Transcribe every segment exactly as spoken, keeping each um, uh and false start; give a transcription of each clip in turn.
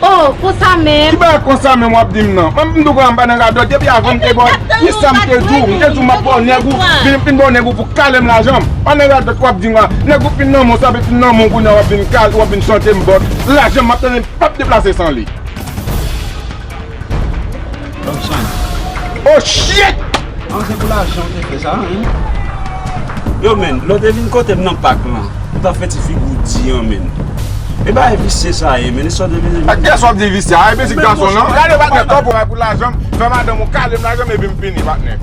Oh, konsa menm. Ki bagay konsa menm w ap di m nan? Mwen, m di w konsa m pa nan radòt. Depi avan m te ba w, ki sa m te di w? M te di w m ap ba w nèg ou, vin, vin ba w nèg ou pou kale m lajan m. Pa nan radòt w ap di m la. Nèg ou fin nan men w, sa vle fin nan men w kounye a w ap vin kale, w ap vin chante m bòt. Lajan m ap tande m p ap deplase san li. Robson. Oh shit! An, se pou lajan w te fè sa, wi. Yo, menn, lè w te vin kote m nan pak lan, ou t ap fè ti figi w di an, menn. E bagay visye sa ye, menn, e sa w te vin di. Ak kiyès w ap di visye a? Ay, pitit gason, non? Gade, patnè, kòb ou bay pou lajan m, fè madanm ou kale m lajan m, epi m fini, patnè.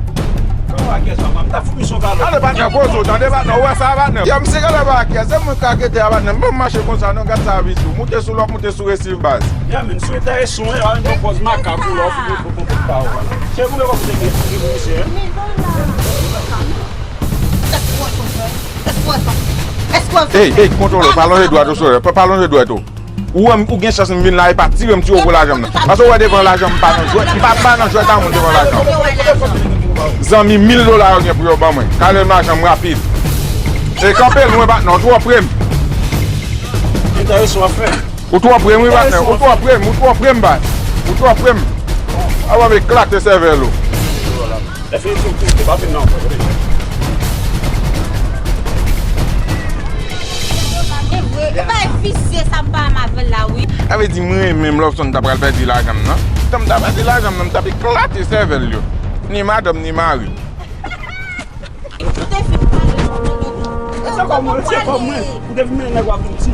Kòb ou ak kiyès w ap, m t ap fout misyon kalòt. Gade, patnè, koze w tande, patnè, ou wè sa, patnè? Yo, misye gade pa ak kiyès, se mwen k ak ete a, patnè, m pa mache konsa, non, gad sa visye w, moute sou lòk, moute sou resi. Baz. Ya, men, sou entèresan w, e pa yon pòz makak ou la, ou fouti yon pòz pawòl. Se pou lè w ap fouti yon pòz misye, en? Ey, ey, kontwole w, pa lonje dwèt ou, sou, pa, pa lonje dwèt ou. Ou wè m, ou gen chans m vin la, e pa tire m, tire w pou lajan m nan. Paske ou wè devan lajan m, m pa nan jwèt, m pa, pa nan jwèt a moun devan lajan m. Zanmi, mil dola yo gen pou yo ban mwen. Kale m lajan m rapid. E kanpe lwen, patnè, ou twò pre m. Entèresan w ap fè. Ou twò pre m, wi, patnè. Ou twò pre m, ou twò pre m, baz. Ou twò pre m. A w ap eklate sèvèl ou. Definitivman, pa vin nan ankò, tande. E vre, e pa visye sa m pa renmen avè l la, wi. Sa vle di mwen menm Lobson ta pral pèdi lajan m nan. Tan m ta pèdi lajan m nan, m t ap eklate sèvèl yo. Ni madanm, ni mari. Ou te fin pale, se kòm mwen, se kòm mwen. Ou te vin mennen nèg w ap vin di.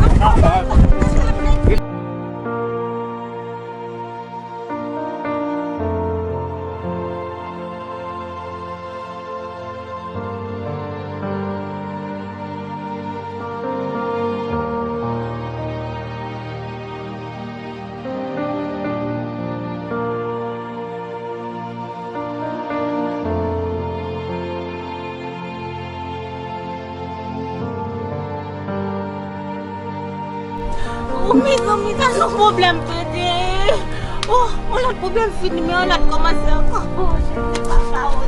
Oh, mezanmi, sa se yon pwoblèm, tande. Oh, yon lòt pwoblèm fini, men yon lòt kòmanse ankò. Oh, Jezi, papa, oh,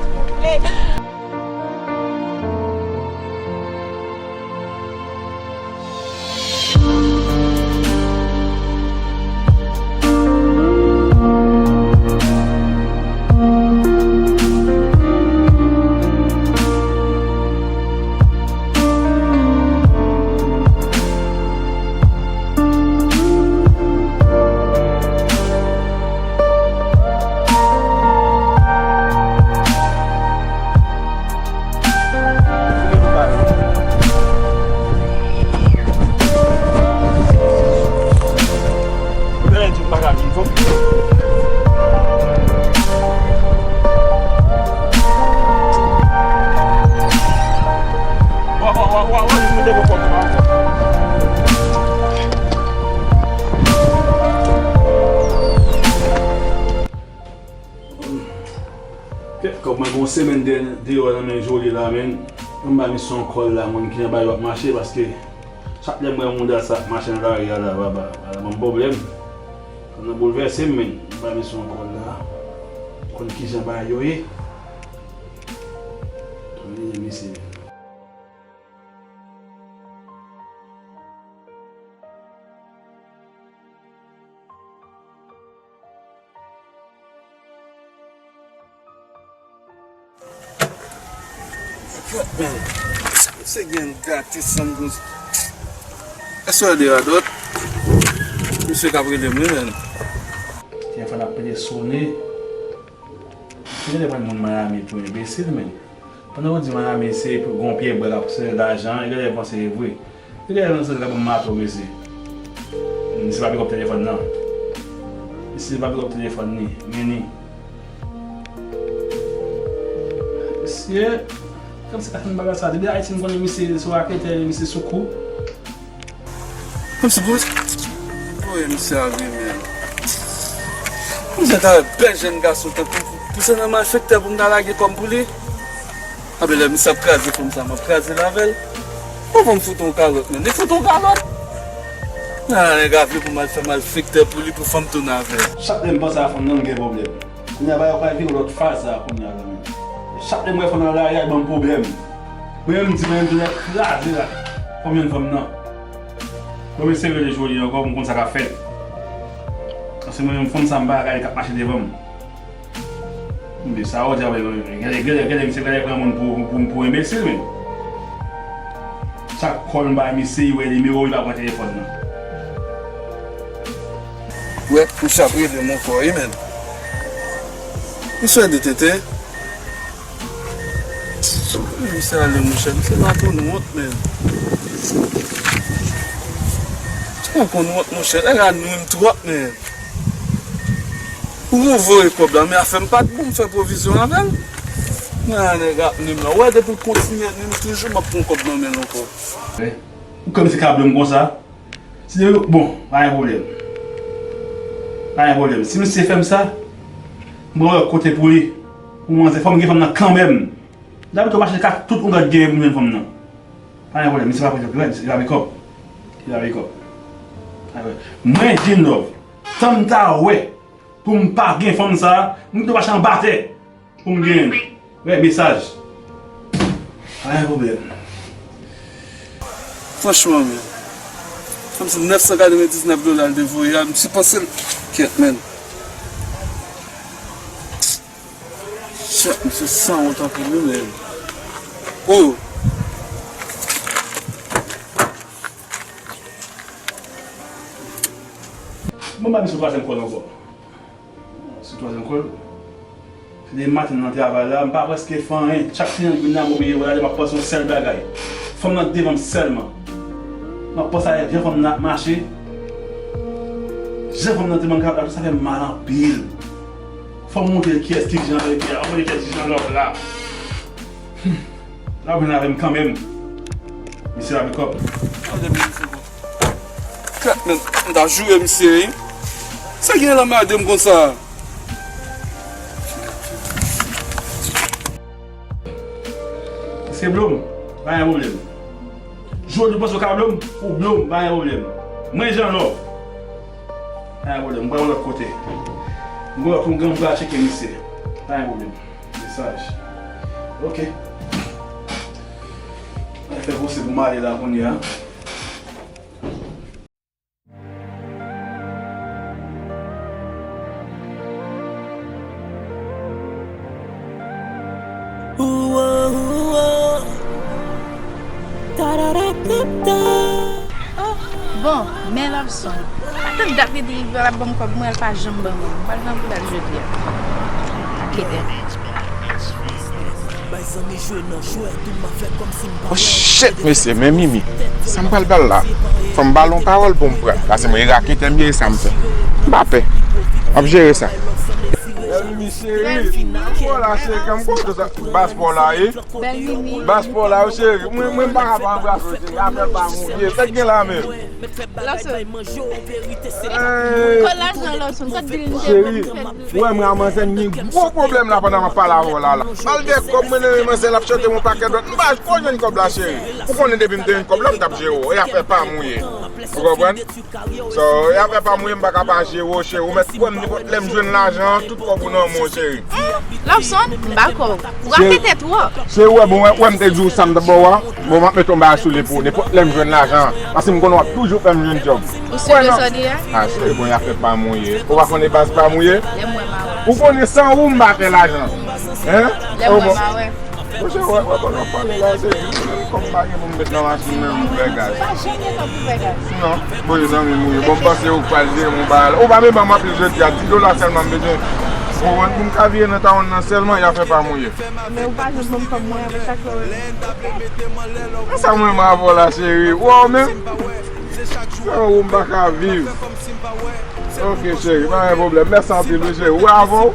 souple. Kèt kòb, mwen gen yon semèn de-, deyò nan men Joly la, men. Mwen ba misyon kòl la, moun ki anba yo ap mache, paske chak lè m wè yon mouda sa ap mache nan lari a la, papa, papa, ban m pwoblèm. Sa nan boulvèse m, men. Mwen ba misyon kòl la. Konn kijan bagay yo ye. Konn li ye, mesye. Men, misye gen gate sanm konsa. Èske w de radòt? Misye k ap rele m, wi, men. Telefòn ap pete sone. Misye te pran moun Miami pou enbesil, men. Pandan yo di Miami se pou gon pye bwa k ap sere lajan, e genlè yo panse e vre. E genlè yo santi l ap ban m mato, mesye. Misye pa pikòp telefòn nan. Misye pa pikòp telefòn li, men li. Mesye, kòmsi ka fè bagay sa. Depi Ayiti, m konnen misye sou raketè, misye sou kou. Kòmsi pou, pou misye a vin, men. Misye ta bèl jèn gason tankou pou, pou se nan malfektè pou m ta lage kò m pou li. Apre lè misye ap kraze fanm sa, m ap kraze l avè l. Bon, fò m fout yon kalòt, men. Li fout yon kalòt. Nan, nèg a vle pou m al fè malfektè pou li, pou fanm tounen avè l. Chak lè m panse a fanm nan, m gen pwoblèm. Kounye a, bagay yo pral vin yon lòt faz la, kounye a la, men. Chak lè m wè fanm nan lari a, li ban m pwoblèm. Mwen menm, m di, mwen menm, tounen kraze la. Fò m jwenn fanm nan. Bon, men se rele Joly ankò, m konn sa k ap fèt. Se mwen menm fanm sa m pa ka gade k ap mache devan m. Men sa w di a, gade, gade, gade, misye gade pran moun pou, pou, pou enbesil, men. Chak kòl m bay misye, li wè nimewo, li pa pran telefòn nan. Wè, misye ap rele m ankò, wi, men. Misye de tete. Misye ale, monchè, misye pa konn wont, men. Misye pa konn wont, monchè, nèg la nwi m twòp, men. Ou voye kòb la, men afè m pa t bon, m fè pwovizyon avè l. Nan nèg ap nwi m lan. Wè, depi l kontinye nwi m, toujou m ap pran kòb nan men l ankò. Ou kwè misye ka blo m konsa? Si, bon, pa gen pwoblèm. Pa gen pwoblèm. Si misye fè m sa, m pral wè kote pou li. Pou manzè, fò m gen fanm nan kanmenm. Dabitid mache ka tout yon gad genyen pou m jwenn fanm nan. Pa gen pwoblèm, misye pa prete, misye lave kòb. Li lave kòb. Mwen, Jim Love, tan m ta wè pou m pa gen fanm sa, m tou mache anba tè pou m gen, wè, mesaj. Pa gen pwoblèm. Franchman, men. Fanm se nèf san katrevendiznèf dola l te voye a, m sipanse l. Kyèt, men. Chèf, misye sanwont anpil, wi, men. Oh! Mwen ba misye twazyèm kòl ankò. Se twazyèm kòl. Se de maten nan travay la, m pa prèske fè anyen. Chak ti jan grenn nan mwen ye, wè la, m ap panse yon sèl bagay. Fanm nan devan m sèlman. M ap panse a jan fanm nan ap mache. Jan fanm nan te manke ap la, sa fè m mal anpil. Fò m montre l kiyès ki jan love la, fò m montre kiyès ki jan love la. Hmm. L ap jwenn avè m kanmenm. Misye lave kòb. Kèt, men, m ta joure misye, wi. Sa gen l anmède m konsa? Misye blo m, pa gen pwoblèm. Jodi w panse w ka blo m, ou blo m, pa gen pwoblèm. Mwen Jan Love. Pa gen pwoblèm, m pral yon lòt kote. M pral yon lòt kote, m pral tcheke misye. Pa gen pwoblèm. Mesaj. Ok. Mwen fè pwose pou m ale la kounye a. Oh, bon, men Love Song. Sa fè dat li di li pral ap ban m kòb mwen, l pa janm ban mwen. M pral nan boudal jodi a. Ak Eden. Oh shit, mesye, men Mimi. Sa m pral ba l la? Fò m ba l yon pawòl pou m pran. Paske mwen e raketè m ye, e sa m fè. M pa pè. M ap jere sa. Bèl Mimi cheri, m wè w la cheri, kè m kontan sa. Baz pa w la ye. Baz pa w la yo cheri. Mwen, mwen m pa ka pa anbrase w cheri. Afè pa moun ye. Sa k gen la menm? Lawson. Kot lajan Lawson? Kot grenn te ban m? Cheri, ou wè mwen a manzè m gen gwo pwoblèm la pandan m ap pale avè w la la. Malgre kòb mwen nan men manzè l ap chante m yon pakèt lòt, m pa ko jwenn kòb la cheri. Ou konnen depi m te jwenn kòb la m t ap jere w. E afè pa m ou ye. Ou konprann? So, e afè pa m ou ye, m pa ka pa jere w cheri. Ou mèt kwè m nenpòt lè m jwenn lajan an, tout kòb ou nan men w cheri. Lawson, m pa kwè w. Ou raketè twòp. Cheri, ou wè, bon, wè m te di w sa m t ap ba w a. Bon, m ap mete yon bagay sou li pou ou. Nenpòt lè m jwenn lajan an. Paske m konnen w ap toujou fè m jwenn djòb. Ou si de sa w di a? A, cheri, bon, e afè pa m ou ye. Ou pa konnen baz pa m ou ye? Lè m wè m a wè. Ou konnen san ou m pa fè lajan. Hein? Lè m wè m a wè. Monchè, wè, wè, pandan w ap pale la, cheri, m menm kòm m pa gen pou m met nan machin, menm m fè gaz. Pa janm gen tan pou fè gaz. Non. Bon, zanmi m ou ye. Bon, m panse ou k pral jere m yon bagay la. Ou pa menm ban m anpil jodi a, dis dola sèlman m bezwen. Ou konprann? Pou m ka vire nan tawon nan sèlman, e afè pa m ou ye. Men ou pa janm ban m kòb mwen avè sa k fè w. Sa mwen m avè w la cheri. Ou wè w menm? San ou m pa ka viv. Ok cheri, pa gen pwoblèm. Mèsi anpil wi cheri. Ou wè avè w?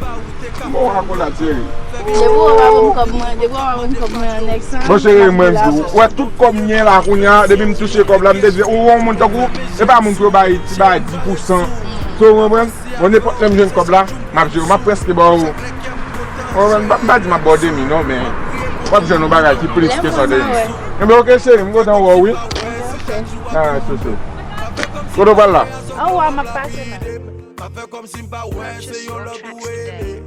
M ba w akolad cheri. Depi w pa ban m kòb mwen, depi w pa ban m kòb mwen an nèg sa. Bon cheri, mwen di w, ou wè tout kòb m gen la kounye a, depi m touche kòb la, m te di ou yon moun tankou, e pa moun pou yo bay ti bay dis pou san. So ou konprann? Bon, nenpòt lè m jwenn kòb la, m ap jere w, m ap prèske ba w. Bon, m pa, m pa di m ap ba w demi non, men w ap jwenn yon bagay ki plis ke sa demi. Enben, oke, cheri, m kontan wè w, wi. Ah, chouchou. Kote w pral la? Anwo a, m ap pase la. Purchase your tracks today.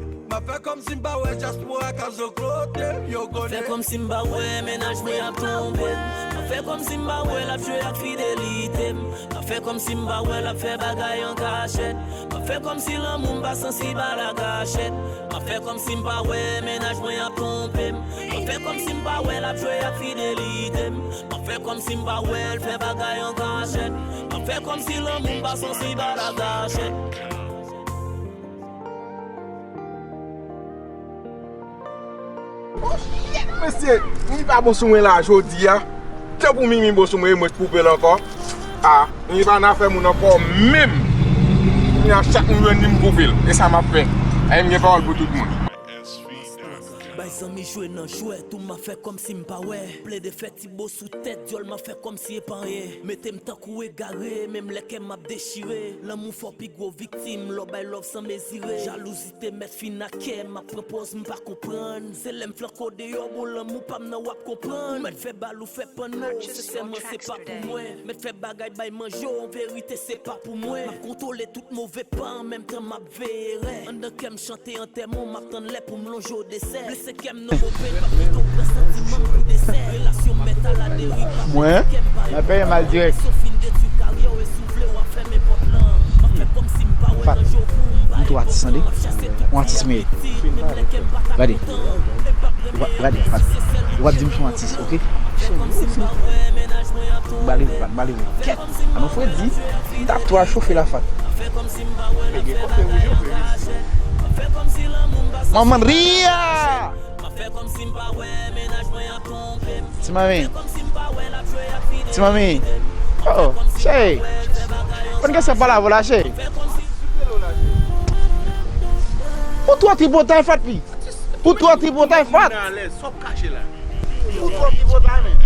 Fè kòmsi m pa wè l ap jwe ak fidelite m. M ap fè kòmsi m pa wè l ap fè bagay an kachèt. M ap fè kòmsi lanmou m pa sansib a la gachèt. M ap fè kòmsi m pa wè mennaj mwen ap twonpe m. M ap fè kòmsi m pa wè l ap jwe ak fidelite m. M ap fè kòmsi m pa wè l fè bagay an kachèt. M ap fè kòmsi lanmou m pa sansib a la gachèt. Oh shit, mesye, mi pa bon sou mwen la jodi a. Tanpou mi, mi bon sou mwen, mwen koupe l ankò. Ah, mi pa nan afè moun ankò menm. Kounye a chak moun jwenn li m koupe l. E sa m ap fè. Ay, m gen pawòl pou tout moun. Bay zanmi jwe nan jwèt ou, m ap fè kòmsi m pa wè. Plede fè ti bo sou tèt dyòl, m ap fè kòmsi e pa anyen. Mete m tankou egare, menm lè kè m ap dechire. Lanmou fè w pi gwo viktim, lè w bay love san mezire. Jalouzi te mèt fin ak kè m, m ap pran pòz m pa konprann. Se lè m flanke w deyò, bon lanmou pa m nan w ap konprann. Ou mèt fè bal ou fè panno, sensèman se pa pou mwen. Mèt fè bagay bay manje w, an verite se pa pou mwen. M ap kontwole tout move pa, an menm tan m ap veye erè. Anndan kè m chante antèman w, m ap tann lè pou m lonje w desè. Blese kè m nan mo pèn, m ap kite w pran santiman m pou desè. Relasyon mèt a la deriv, pa pèdi kè m pa reponn. Mwen, m ap peye mal dirèk. Relasyon fin detwi karyè w, e si w vle w ap fèmen pòt lan. M ap fè kòmsi m pa wè nan je w pou m pa enpòtan. M ap chase tout ti abitid, menm lè kè m pa ta kontan. Gade, Fat, ou ap di m son atis, oke? Bale vre, Fat, bale vre. Kèt! Anon fredi, m t ap twa chofe la, Fat. Manman Ria! Ti manmi. Ti manmi. Oh, cheri. Konn gen sa pale avè w la, cheri. Ou twò tripotay, Fat, wi. Ou twò tripotay, Fat. Ou twò tripotay, men.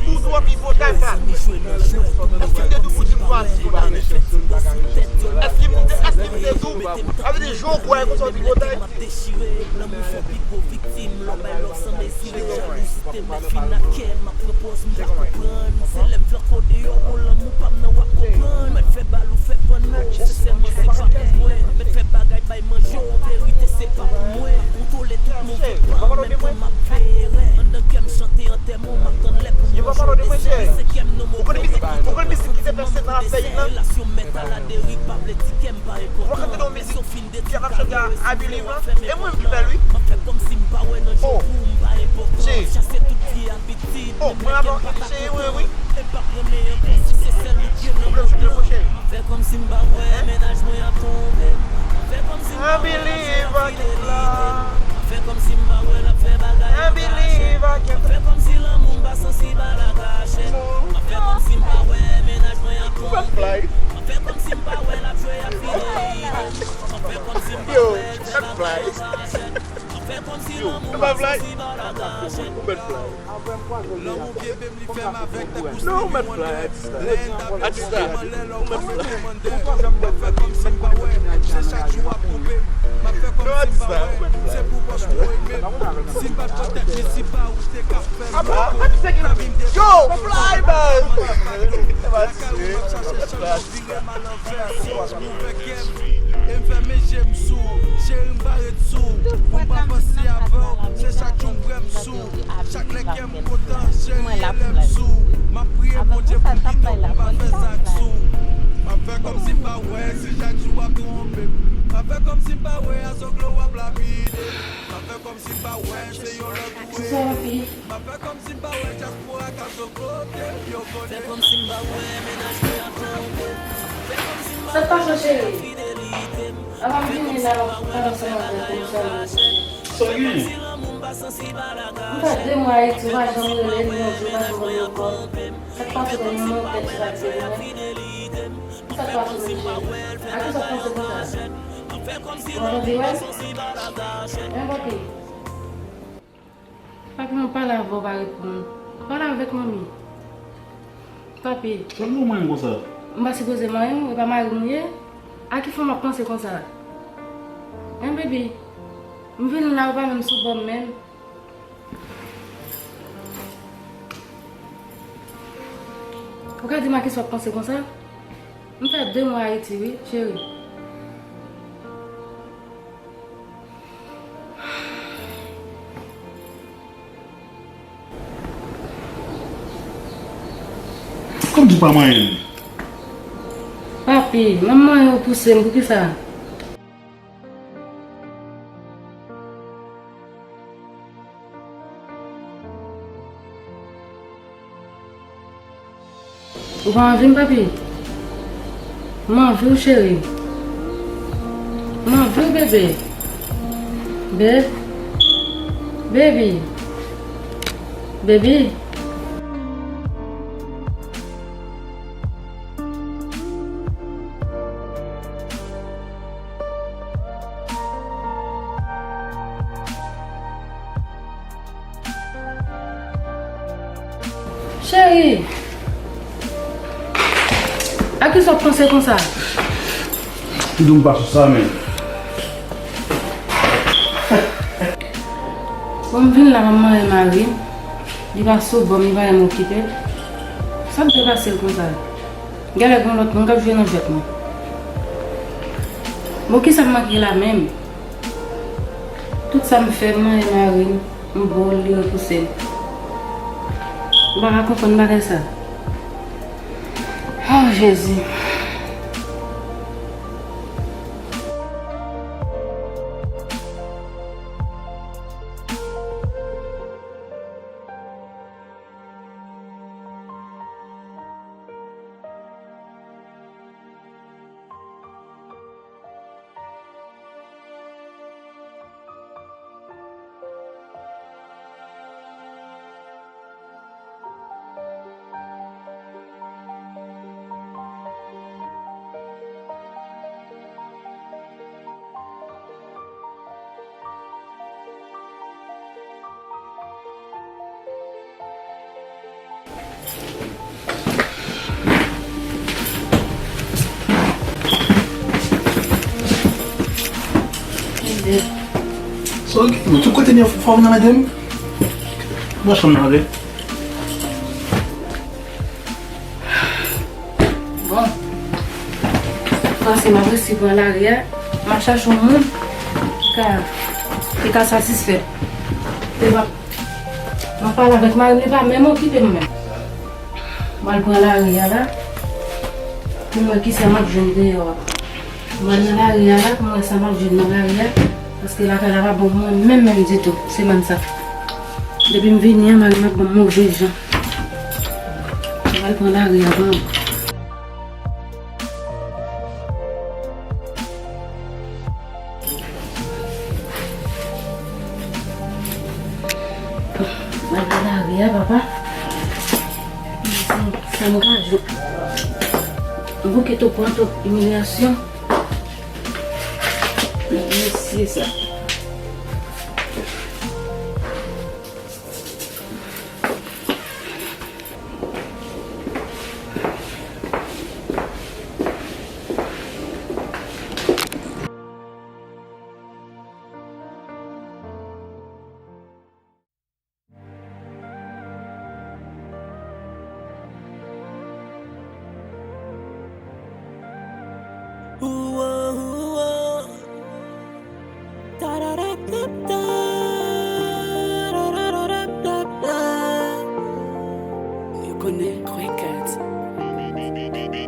Ou twò tripotay, Fat. Èske m te di w pou tripotay, men? Èske m te, èske m te di w? Sa vle di, jan w kwè konsa w tripotay? Dechire, lanmou fè w pi gwo viktim, lè w bay love san mezire, jalouzi te mèt fin ak kè m, m ap pran pòz m pa konprann. Se lè m flanke w deyò, bon lanmou pa m nan w ap konprann. Mèt fè bal ou fè panno, sensèman se pa pou mwen. Mèt fè bagay bay manje w, an verite se pa pou mwen. M ap kontwole tout move pa, an menm tan m ap veye erè. Anndan kè m chante antèman w, m ap tann lè pou m lonje w desè. Blese kè m nan mo pèn, m ap kite w pran santiman m pou desè. Relasyon mèt a la deriv, pa vle di kè m pa enpòtan. Relasyon fin detwi karyè w, e si w vle w ap fèmen pòt lan. M ap fè kòmsi m pa wè nan je w pou m pa enpòtan. M ap chase tout vye abitid, menm lè kè m pa ta kontan. M p ap renmen ankò si se sèl ou k gen nan mond lan. M ap fè kòmsi m pa wè mennaj mwen ap twonpe m. M ap fè kòmsi m pa wè l ap fè fidelite m. M ap fè kòmsi m pa wè l ap fè bagay an kachèt. M ap fè kòmsi lanmou m pa sansib a la gachèt. M ap fè kòmsi m pa wè mennaj mwen ap twonpe m. M ap fè kòmsi m pa wè l ap jwe ak fidelite m. M ap fè kòmsi m pa wè l fè bagay an kachèt. M ap fè kòmsi lanmou m pa sansib a la gachèt. Lanmou kenbe m, li fè m avèg tankou Stevie Wonder. Lè n t ap fè anlè lè w pa mete kòmandè. M ap fè kòmsi m pa wè, se chak jou w ap twonpe m. M ap fè kòmsi m pa wè, se pou pòch pou w renmen m. Si m pa t pran tèt mizip pa ou, te ka fè m lòt kote. Fanmi m dekote m, mwen pa do. Lakay ou m ap chache chanm, vire m a lanvè. Ouvè kè m e m fèmen je m sou ou. Cheri, m pa ret sou ou pou m pa panse avè w. Se chak jou m prè m sou ou. Chak lè kè m kontan, cheri, e lè m sou ou. M ap priye Bondye pou m kite w pou m pa fè zak sou ou. M ap fè kòmsi m pa wè, si chak jou w ap twonpe m. M ap fè kòmsi m pa wè, a zòglo w ap lapide m. M ap fè kòmsi m pa wè, se yon lòt ou ye. M ap fè kòmsi m pa wè, dyaspora k ap zòglote m, yo konnen. Fè kòmsi m pa wè, mennaj mwen ap twonpe m. Sa k pase w, cheri? Apa m vini la, m ap pale ansanm avè w pou m salye w. Sa gen? M fè de mwa Ayiti, ou pa janm rele m yon jou, ou pa janm rele m kòb. Sa k pase w menm, ou tèt sou la tèt mwen? Sa k pase w menm, cheri? A kisa w panse konsa? Ou pa anvi wè? Men papi. Papi, mwen pale avè w, ou pa reponn. Pale avèk manmi. Papi. Sa k gen w manyen konsa? M pa sipoze manyen w, e pa mari m ou ye? A ki fanm w ap panse konsa? Hein, baby? M vin la, ou pa menm sou bò m menm. Ou ka di m a kisa w ap panse konsa? M fè de mwa Ayiti, wi, cheri. Kòm di w pa manyen m. Papi, m ap manyen w pouse m, poukisa? Ou pa anvi m, papi? M anvi w, cheri. M anvi w, bebe. Be-, baby. Baby. Cheri, a kisa w ap panse konsa? Ou di m pa sou sa, men. Bon, m vin la, m ap manyen mari m. Li pa sou bò m, li pa renmen okipe l. Sa k te pase l konsa? Genlè gen lòt moun k ap jwe nan jwèt mwen. Bon, kisa m manke la menm? Tout sa m fè, m manyen mari m, m bo l, li repouse m. M pa ka konprann bagay sa. Oh, Jezi. Sa w gen? Tout kote m fò w nan mete m. Nan chanm nan ale. Bon. Sa k pase, m ap resi pran lari a. M ap chache yon moun ki ka, ki ka satisfè. Li pa, m ap pale avèk mari m, li pa menm okipe m menm. M al pran lari a la. Pou m wè kisa m ap jwenn deyò a. M al nan lari a la, pou m wè sa m ap jwenn nan lari a. Paske lakay la pa bon pou mwen menm, menm ditou, semèn sa. Depi m vini an, mari m ap ban m move jan. M al pran lari a, bon. M al pran lari a, papa. Sa, sa m ka jwenn. M bouke tou pran tout imilyasyon. Mesye sa.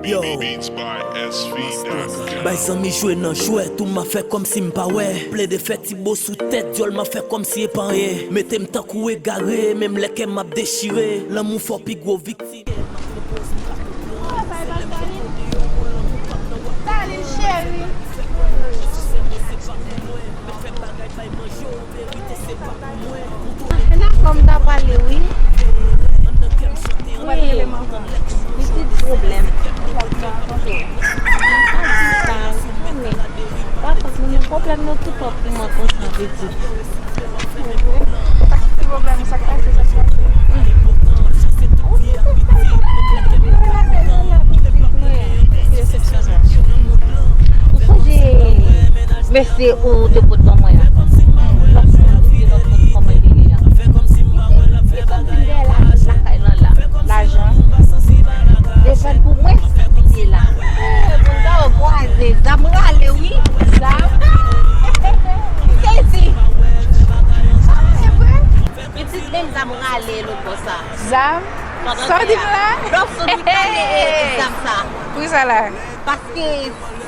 Yo. Bay zanmi jwe nan jwèt ou, m ap fè kòmsi m pa wè. Plede fè ti bo sou tèt dyòl, m ap fè kòmsi e pa anyen. Mete m tankou egare, menm lè kè m ap dechire. Lanmou fò pi gwo viktim. Salut, chérie. Nan kòm ta pale, wi. Wi, pitit pwoblèm. Sa di sa, wi, men pa kont mwen, men pwoblèm nou tout wòp pou mwen konsa, pitit. Sa ki pwoblèm, sa k pase, sa k pase? Ou sonje mesye ou te pot ban mwen an? Lòt moun, yon lòt moun, kòman li ye a? E kòmsi m dèyè la, lakay lan la. Lajan. Desann pou mwen, mesye la. Moun sa yo kwaze, zam rale, wi. Zam. M sezi. Ah, e vre? Pitit, menm zam rale lòt bò sa. Zam? Sa w di m la? Lòf sou tout ane e egzam sa. Poukisa la? Paske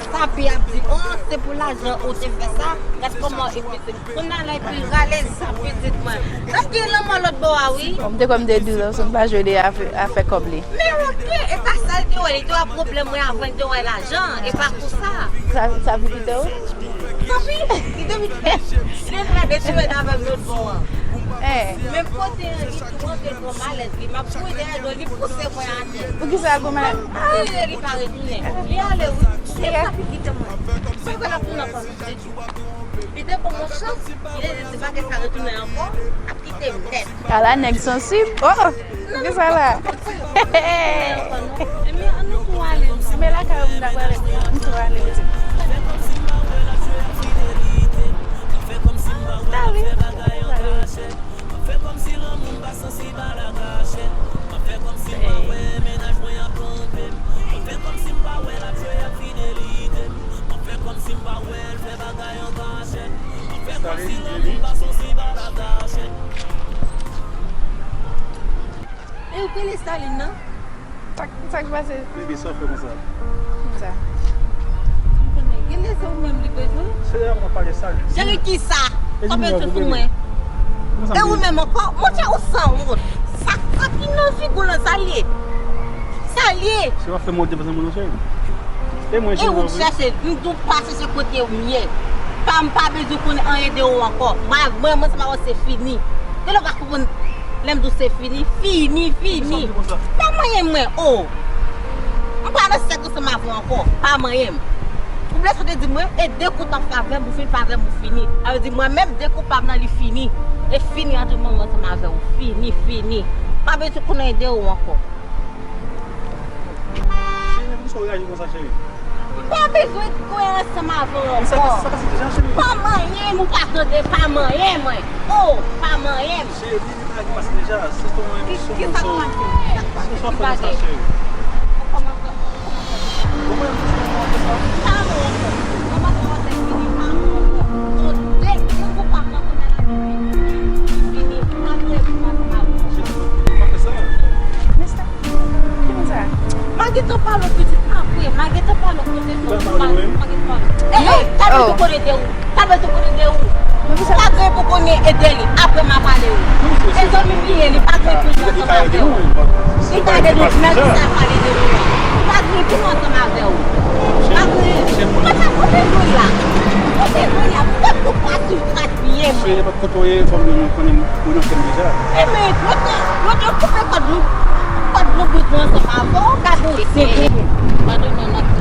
sa pi ap di, oh, se pou lajan ou te fè sa. Gad kòman epi se kounye a la epi rale sa pitit mwen. Sa gen lanmò lòt bò a wi. Bon, m te kwè m te di w, Lawson pa jwe de afè, afè kòb li. Men oke, e pa sa l te wè, li te wè pwoblèm mwen avan li te wè lajan, e pa pou sa. Sa, sa pou kite w? Tanpri, li te vin fè. Li te vin fè de semèn avè m lòt bò an. Eh. Menm kote an, li tou antre pran malèt li. M ap kouri dèyè do, li pouse mwen atè. Poukisa gwo malèt? M ap kouri, li pa retounen. Li ale wi. Li pa vin kite mwen. Mwen kwè l ap tounen ankò. Li te ban mwen chans, li te di bagay sa retounen ankò, ap kite m nèt. Ala nèg sansib. Oh! Poukisa la? Men ann nou tou ale. Men lakay ou m ta prale. M tou ale, pitit. Dale. E ou rele Stalin nan? Sa, sa k pase? Baby, sa w fè konsa? Konsa. M konnen. Gen lè se ou menm li bezwen. Se lè mwen pale sa, li di. Cheri, kisa? Kòman sou mwen? E ou menm ankò? Monchè, ou sanwont. Sa, sa ki nan figi w lan, sa l ye? Sa l ye? Se w ap fè mwen depanse moun nan cheri. E mwen, e ou chèche, m tou pa chèche kote m ye. Pa, m pa bezwen konnen anyen de ou ankò. Mwen, mwen, mwen, se pa wè se fini. Gen lè w pa konprann lè m di w se fini, fini, fini. Pa manyen mwen, o. M pa nan sèk ansanm avè w ankò. Pa manyen m. Ou blese w te di mwen, e de kou w t ap fè avè m, ou fin fè avè m, ou fini. Sa vle di mwen menm, de kou pa m nan li fini. E fini antre mwen ansanm avè w. Fini, fini. Pa bezwen konnen de ou ankò. Cheri, poukisa w reyaji konsa, cheri? M pa bezwen kwè ansanm avè w ankò. Men sa, sa pase deja, cheri. Pa manyen m, ou pa tande, pa manyen mwen. O, pa manyen m. Cheri, li, li pa gen pase deja. Se ton emosyon. Ki, ki sa k pase? Ki sa k pase? Poukisa w fè konsa, cheri? Ou kòmanse, ou kòmanse. Bon, mwen, m di w konsa. Pa manyen m. Kòmanse, kòmanse, fini, pa manyen m. Bon, de, de kou pa m nan kounye a la, fini, fini. Pa vle pou ansanm avè w. Cheri, pa fè sa. Men sa. Ki moun sa? M a gentan pale w pitit apre, m a gentan pale w kote nou, m a gentan pale w. Ey, ey, Tableau tou konnen de ou, Tableau tou konnen de ou. Tableau pou konnen e de li, apre m a pale w. E zanmi m li ye, li pa gen pou ansanm avè w. Li pa de nou, men ki sa pale de ou an. Li pa gen pou ansanm avè w. Pa gen, kote, kote nou la? Kote nou la? Poutèt nou pa sou trak pye mwen. Kote w ye, fanm nou konnen, ou nan fè m deja. E men, lòt, lòt yo koupe kòd nou, kòd nou bout nou ansanm avè w, gade w. Padon, non, non.